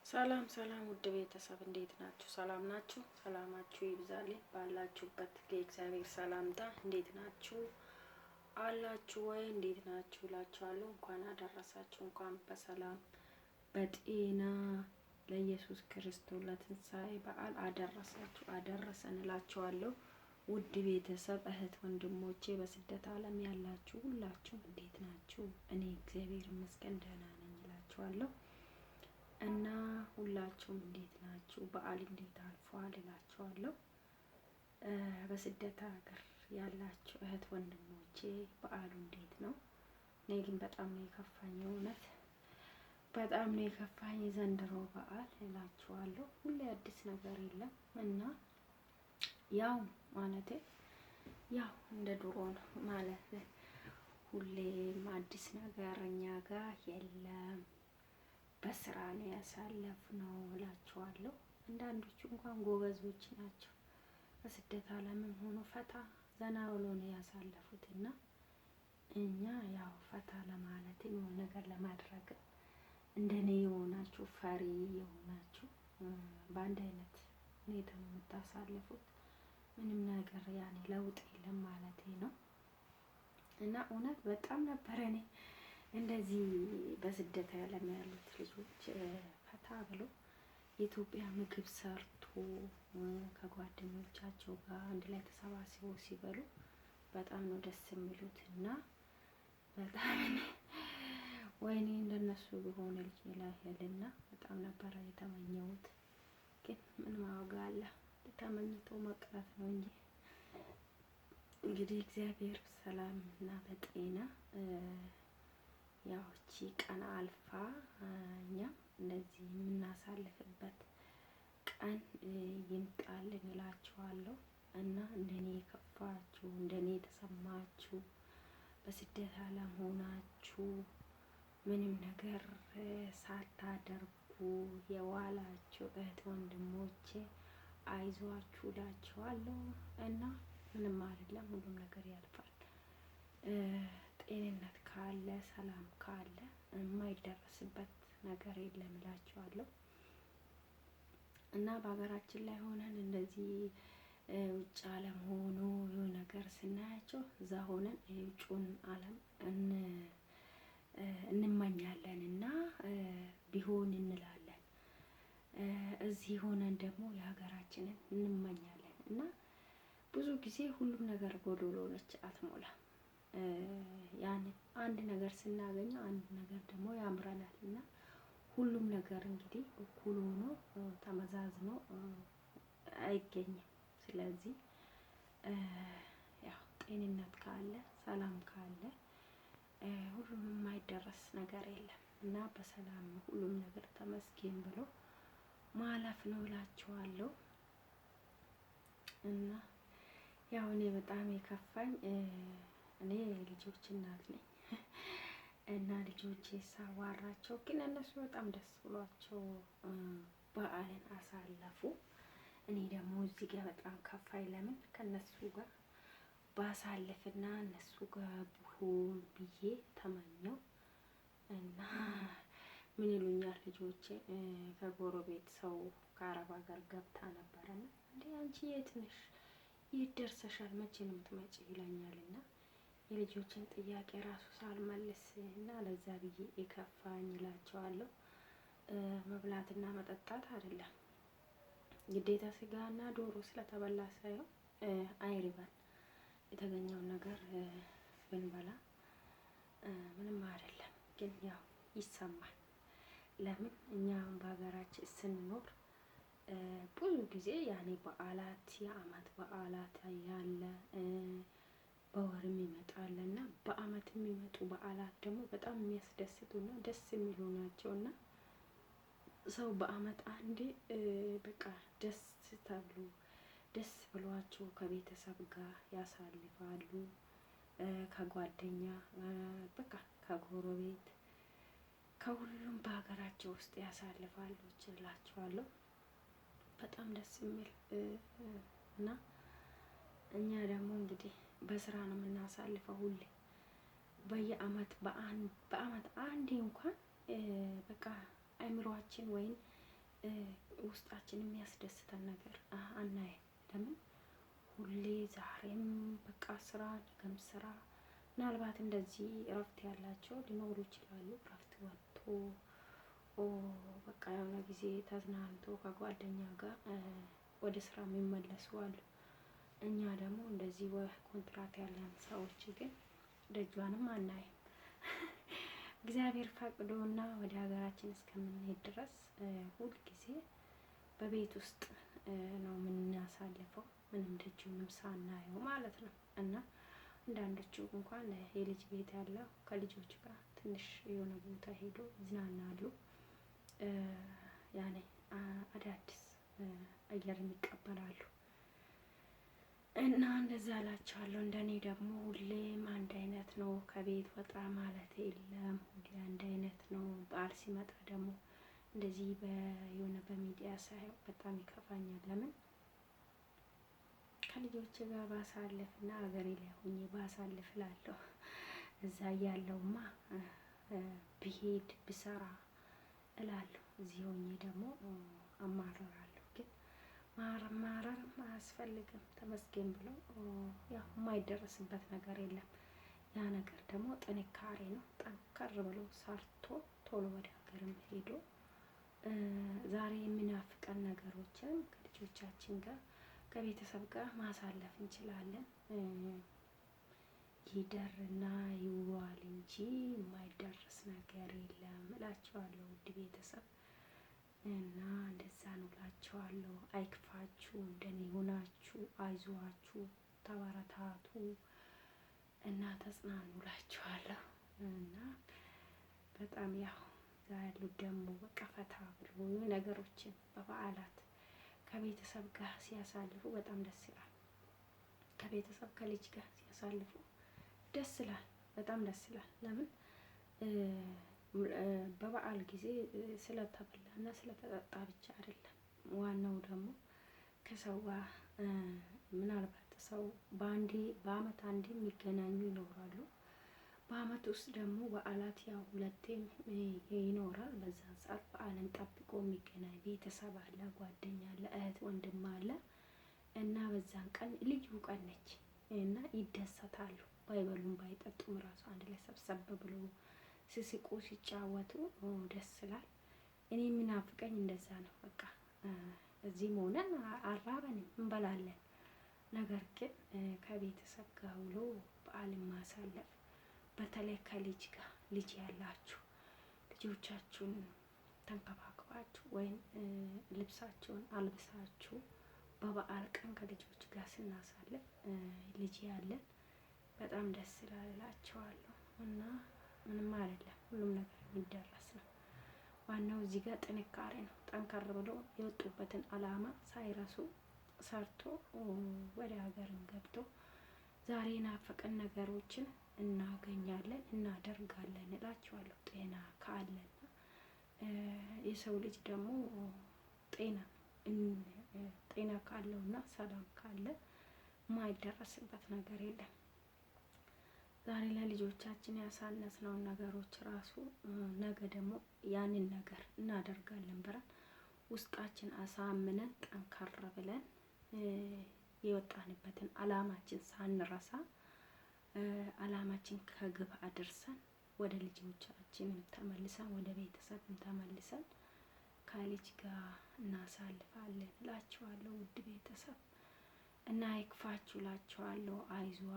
ሰላም ሰላም ውድ ቤተሰብ እንዴት ናችሁ? ሰላም ናችሁ? ሰላማችሁ ይብዛልኝ ባላችሁበት የእግዚአብሔር ሰላምታ። እንዴት ናችሁ? አላችሁ ወይ? እንዴት ናችሁ እላችኋለሁ። እንኳን አደረሳችሁ፣ እንኳን በሰላም በጤና ለኢየሱስ ክርስቶስ ለትንሣኤ በዓል አደረሳችሁ አደረሰን እላችኋለሁ። ውድ ቤተሰብ እህት ወንድሞቼ፣ በስደት ዓለም ያላችሁ ሁላችሁም እንዴት ናችሁ? እኔ እግዚአብሔር ይመስገን ደህና ነኝ እላችኋለሁ። እና ሁላችሁም እንዴት ናችሁ? በዓል እንዴት አልፏል እላችኋለሁ። በስደት ሀገር ያላችሁ እህት ወንድሞቼ በዓሉ እንዴት ነው? እኔ ግን በጣም ነው የከፋኝ፣ እውነት በጣም ነው የከፋኝ የዘንድሮ በዓል እላችኋለሁ። ሁሌ አዲስ ነገር የለም እና ያው ማለቴ ያው እንደ ድሮ ነው ማለት ሁሌም አዲስ ነገር እኛ ጋር የለም። በስራ ነው ያሳለፍነው እላችኋለሁ። አንዳንዶቹ እንኳን ጎበዞች ናቸው። በስደት ዓለምም ሆኖ ፈታ ዘና ብሎ ነው ያሳለፉት እና እኛ ያው ፈታ ለማለት የሆነ ነገር ለማድረግ እንደኔ የሆናችሁ ፈሪ የሆናችሁ በአንድ አይነት ሁኔታ ነው የምታሳልፉት። ምንም ነገር ያኔ ለውጥ የለም ማለት ነው። እና እውነት በጣም ነበረ እኔ እንደዚህ በስደት ዓለም ያሉት ልጆች ፈታ ብሎ የኢትዮጵያ ምግብ ሰርቶ ከጓደኞቻቸው ጋር አንድ ላይ ተሰባስበው ሲበሉ በጣም ነው ደስ የሚሉት። እና በጣም ወይኔ እንደነሱ ቢሆን ልጅ ይላልና በጣም ነበረ የተመኘሁት። ግን ምን ማወጋ አለ ተመኝቶ መቅረት ነው እንጂ እንግዲህ እግዚአብሔር ሰላም እና በጤና ያው እቺ ቀን አልፋ እኛም እንደዚህ የምናሳልፍበት ቀን ይምጣልን እላችኋለሁ። እና እንደኔ የከፋችሁ እንደኔ የተሰማችሁ በስደት ዓለም ሆናችሁ ምንም ነገር ሳታደርጉ የዋላችሁ እህት ወንድሞቼ አይዟችሁ እላችኋለሁ። እና ምንም አይደለም፣ ሁሉም ነገር ያልፋል። ጤንነት ካለ ሰላም ካለ የማይደረስበት ነገር የለም እላችኋለሁ። እና በሀገራችን ላይ ሆነን እንደዚህ ውጭ ዓለም ሆኖ የሆነ ነገር ስናያቸው እዛ ሆነን የውጭውን ዓለም እንመኛለን እና ቢሆን እንላለን። እዚህ ሆነን ደግሞ የሀገራችንን እንመኛለን እና ብዙ ጊዜ ሁሉም ነገር ጎዶሎ ነች፣ አትሞላም። ያን አንድ ነገር ስናገኘው አንድ ነገር ደግሞ ያምረናል እና ሁሉም ነገር እንግዲህ እኩል ሆኖ ተመዛዝኖ አይገኝም። ስለዚህ ያው ጤንነት ካለ ሰላም ካለ ሁሉም የማይደረስ ነገር የለም እና በሰላም ሁሉም ነገር ተመስገን ብሎ ማለፍ ነው እላችኋለሁ። እና ያው እኔ በጣም የከፋኝ እኔ ልጆች እናት ነኝ እና ልጆቼ ሳዋራቸው ግን እነሱ በጣም ደስ ብሏቸው በዓልን አሳለፉ። እኔ ደግሞ እዚህ ጋር በጣም ከፋኝ። ለምን ከነሱ ጋር ባሳልፍና እነሱ ጋር ብሆን ብዬ ተመኘው እና ምን ይሉኛል ልጆቼ፣ ከጎረቤት ሰው ከአረብ ሀገር ገብታ ነበረና እንዴ አንቺ የት ነሽ? የት ደርሰሻል? መቼ ነው የምትመጪ? ይለኛልና የልጆችን ጥያቄ ራሱ ሳልመልስ እና ለዛ ብዬ የከፋኝ እላቸዋለሁ። መብላትና መጠጣት አይደለም ግዴታ ስጋና ዶሮ ስለተበላ ሳይሆን አይርበን የተገኘውን ነገር ብንበላ ምንም አይደለም። ግን ያው ይሰማል። ለምን እኛ አሁን በሀገራችን ስንኖር ብዙ ጊዜ ያኔ በዓላት የአመት በዓላት ያለ በወርም ይመጣል እና በአመት የሚመጡ በዓላት ደግሞ በጣም የሚያስደስቱና ደስ የሚሉ ናቸው። እና ሰው በአመት አንዴ በቃ ደስ ተብሎ ደስ ብሏቸው ከቤተሰብ ጋር ያሳልፋሉ። ከጓደኛ በቃ ከጎረቤት ከሁሉም በሀገራቸው ውስጥ ያሳልፋሉ እላቸዋለሁ። በጣም ደስ የሚል እና እኛ ደግሞ እንግዲህ በስራ ነው የምናሳልፈው ሁሌ በየአመት በአመት አንዴ እንኳን በቃ አይምሯችን ወይም ውስጣችን የሚያስደስተን ነገር አናይም። ለምን ሁሌ ዛሬም በቃ ስራ፣ ነገም ስራ። ምናልባት እንደዚህ እረፍት ያላቸው ሊኖሩ ይችላሉ። እረፍት ወጥቶ በቃ የሆነ ጊዜ ተዝናንቶ ከጓደኛ ጋር ወደ ስራ የሚመለሱ አሉ። እኛ ደግሞ እንደዚህ ኮንትራት ያለን ሰዎች ግን ደጇንም አናይም። እግዚአብሔር ፈቅዶና ወደ ሀገራችን እስከምንሄድ ድረስ ሁል ጊዜ በቤት ውስጥ ነው የምናሳልፈው፣ ምንም ደጁንም ሳናየው ማለት ነው። እና አንዳንዶቹ እንኳን የልጅ ቤት ያለው ከልጆች ጋር ትንሽ የሆነ ቦታ ሄዶ ይዝናናሉ። ያኔ አዳዲስ አየርም ይቀበላሉ። እና እንደዛ እላቸዋለሁ። እንደኔ ደግሞ ሁሌም አንድ አይነት ነው። ከቤት ወጣ ማለት የለም። ሁሌ አንድ አይነት ነው። በዓል ሲመጣ ደግሞ እንደዚህ የሆነ በሚዲያ ሳየው በጣም ይከፋኛል። ለምን ከልጆቼ ጋር ባሳልፍ እና ሀገሬ ላይ ሆኜ ባሳልፍ እላለሁ። እዛ እያለሁማ ብሄድ ብሰራ እላለሁ። እዚህ ሆኜ ደግሞ አማርራለሁ። ግን ማማረርም አያስፈልግም። ተመስገን ብሎ ያው የማይደረስበት ነገር የለም። ያ ነገር ደግሞ ጥንካሬ ነው። ጠንከር ብሎ ሰርቶ ቶሎ ወደ ሀገርም ሄዶ ዛሬ የሚናፍቀን ነገሮችን ከልጆቻችን ጋር ከቤተሰብ ጋር ማሳለፍ እንችላለን። ይደርና ይዋል እንጂ የማይደረስ ነገር የለም እላቸዋለሁ። ውድ ቤተሰብ እና እንደዛ ነው እላቸዋለሁ። አይክፋችሁ፣ እንደኔ ሆናችሁ አይዟችሁ፣ ተበረታቱ እና ተጽናኑ እላቸዋለሁ። እና በጣም ያው እዛ ያሉት ደግሞ በቃ ፈታ ብሎ ነገሮችን በበዓላት ከቤተሰብ ጋር ሲያሳልፉ በጣም ደስ ይላል። ከቤተሰብ ከልጅ ጋር ሲያሳልፉ ደስ ይላል፣ በጣም ደስ ይላል። ለምን በበዓል ጊዜ ስለተበላ እና ስለተጠጣ ብቻ አይደለም። ዋናው ደግሞ ከሰው ጋር ምናልባት ሰው በአንዴ በአመት አንዴ የሚገናኙ ይኖራሉ። በአመት ውስጥ ደግሞ በዓላት ያው ሁለቴም ይኖራል። በዛን ሰዓት በዓልን ጠብቆ የሚገናኝ ቤተሰብ አለ፣ ጓደኛ አለ፣ እህት ወንድም አለ እና በዛን ቀን ልዩ ቀን ነች እና ይደሰታሉ። ባይበሉም ባይጠጡም ራሱ አንድ ላይ ሰብሰብ ብሎ ሲስቁ ሲጫወቱ ደስ ይላል። እኔ የሚናፍቀኝ እንደዛ ነው። በቃ እዚህም ሆነን አራበንም እንበላለን። ነገር ግን ከቤተሰብ ጋር ውሎ በዓልን ማሳለፍ በተለይ ከልጅ ጋር ልጅ ያላችሁ ልጆቻችሁን ተንከባክባችሁ ወይም ልብሳቸውን አልብሳችሁ በበዓል ቀን ከልጆች ጋር ስናሳልፍ ልጅ ያለን በጣም ደስ ይላል እላቸዋለሁ። እና ምንም አይደለም፣ ሁሉም ነገር የሚደረስ ነው። ዋናው እዚህ ጋር ጥንካሬ ነው። ጠንከር ብሎ የወጡበትን አላማ ሳይረሱ ሰርቶ ወደ ሀገርም ገብቶ ዛሬ ናፈቀን ነገሮችን እናገኛለን እናደርጋለን እላቸዋለሁ። ጤና ካለና የሰው ልጅ ደግሞ ጤና ጤና ካለውና ሰላም ካለ የማይደረስበት ነገር የለም። ዛሬ ለልጆቻችን ያሳነስነውን ነገሮች ራሱ ነገ ደግሞ ያንን ነገር እናደርጋለን ብለን ውስጣችን አሳምነን ጠንከር ብለን የወጣንበትን አላማችን ሳንረሳ አላማችን ከግብ አድርሰን ወደ ልጆቻችን ተመልሰን ወደ ቤተሰብም ተመልሰን ከልጅ ጋር እናሳልፋለን እላችኋለሁ። ውድ ቤተሰብ እና አይክፋችሁ እላችኋለሁ። አይዟችሁ።